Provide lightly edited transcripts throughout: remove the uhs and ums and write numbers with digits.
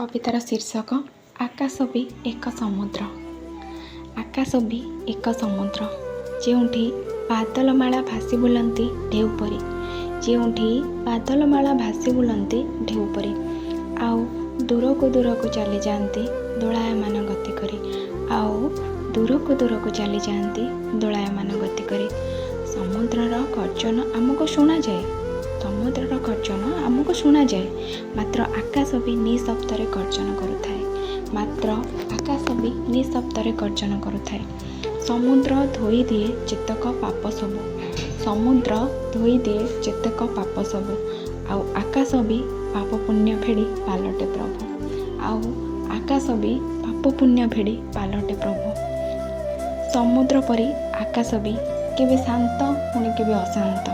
କବିତାର ଶୀର୍ଷକ ଆକାଶ ବି ଏକ ସମୁଦ୍ର। ଆକାଶ ବି ଏକ ସମୁଦ୍ର, ଯେଉଁଠି ବାଦଲମାଳା ଭାସି ବୁଲନ୍ତି ଢେଉ ପରି, ଯେଉଁଠି ବାଦଲମାଳା ଭାସି ବୁଲନ୍ତି ଢେଉ ପରି, ଆଉ ଦୂରକୁ ଦୂରକୁ ଚାଲିଯାଆନ୍ତି ଦୋଳାୟମାନ ଗତି କରି, ଆଉ ଦୂରକୁ ଦୂରକୁ ଚାଲିଯାଆନ୍ତି ଦୋଳାୟମାନ ଗତି କରି। ସମୁଦ୍ରର ଗର୍ଜନ ଆମକୁ ଶୁଣାଯାଏ, ସମୁଦ୍ରର ଗର୍ଜନ ଆମକୁ ଶୁଣାଯାଏ, ମାତ୍ର ଆକାଶ ବି ନିଃଶବ୍ଦରେ ଗର୍ଜନ କରୁଥାଏ, ମାତ୍ର ଆକାଶ ବି ନିଃଶବ୍ଦରେ ଗର୍ଜନ କରୁଥାଏ। ସମୁଦ୍ର ଧୋଇଦିଏ ଯେତକ ପାପ ସବୁ, ସମୁଦ୍ର ଧୋଇଦିଏ ଯେତକ ପାପ ସବୁ, ଆଉ ଆକାଶ ବି ପାପ ପୁଣ୍ୟ ଫେଡ଼ି ପାଲଟେ ପ୍ରଭୁ, ଆଉ ଆକାଶ ବି ପାପ ପୁଣ୍ୟ ଫେଡ଼ି ପାଲଟେ ପ୍ରଭୁ। ସମୁଦ୍ର ପରି ଆକାଶ ବି କେବେ ଶାନ୍ତ, ପୁଣି କେବେ ଅଶାନ୍ତ।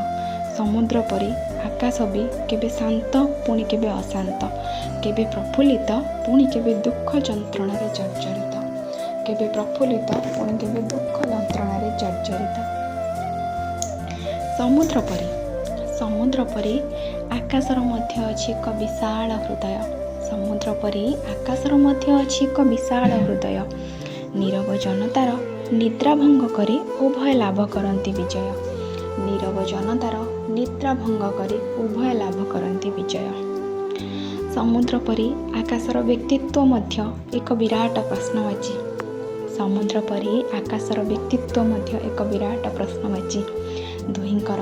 ସମୁଦ୍ର ପରି ଆକାଶ ବି କେବେ ଶାନ୍ତ, ପୁଣି କେବେ ଅଶାନ୍ତ, କେବେ ପ୍ରଫୁଲ୍ଲିତ, ପୁଣି କେବେ ଦୁଃଖ ଯନ୍ତ୍ରଣାରେ ଜର୍ଜରିତ, କେବେ ପ୍ରଫୁଲ୍ଲିତ, ପୁଣି କେବେ ଦୁଃଖ ଯନ୍ତ୍ରଣାରେ ଜର୍ଜରିତ। ସମୁଦ୍ର ପରି, ସମୁଦ୍ର ପରି ଆକାଶର ମଧ୍ୟ ଅଛି ଏକ ବିଶାଳ ହୃଦୟ। ସମୁଦ୍ର ପରି ଆକାଶର ମଧ୍ୟ ଅଛି ଏକ ବିଶାଳ ହୃଦୟ। ନୀରବ ଜନତାର ନିଦ୍ରା ଭଙ୍ଗ କରି ଉଭୟ ଲାଭ କରନ୍ତି ବିଜୟ। ନୀରବ ଜନତାର ନିଦ୍ରା ଭଙ୍ଗ କରି ଉଭୟ ଲାଭ କରନ୍ତି ବିଜୟ। ସମୁଦ୍ର ପରି ଆକାଶର ବ୍ୟକ୍ତିତ୍ୱ ମଧ୍ୟ ଏକ ବିରାଟ ପ୍ରଶ୍ନବାଚୀ। ସମୁଦ୍ର ପରି ଆକାଶର ବ୍ୟକ୍ତିତ୍ୱ ମଧ୍ୟ ଏକ ବିରାଟ ପ୍ରଶ୍ନବାଚୀ। ଦୁହିଁଙ୍କର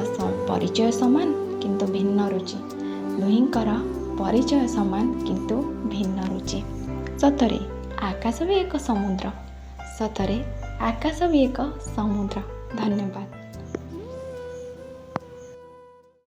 ପରିଚୟ ସମାନ, କିନ୍ତୁ ଭିନ୍ନ ରୁଚି। ଦୁହିଁଙ୍କର ପରିଚୟ ସମାନ, କିନ୍ତୁ ଭିନ୍ନ ରୁଚି। ସତରେ ଆକାଶ ବି ଏକ ସମୁଦ୍ର। ସତରେ ଆକାଶ ବି ଏକ ସମୁଦ୍ର। ଧନ୍ୟବାଦ।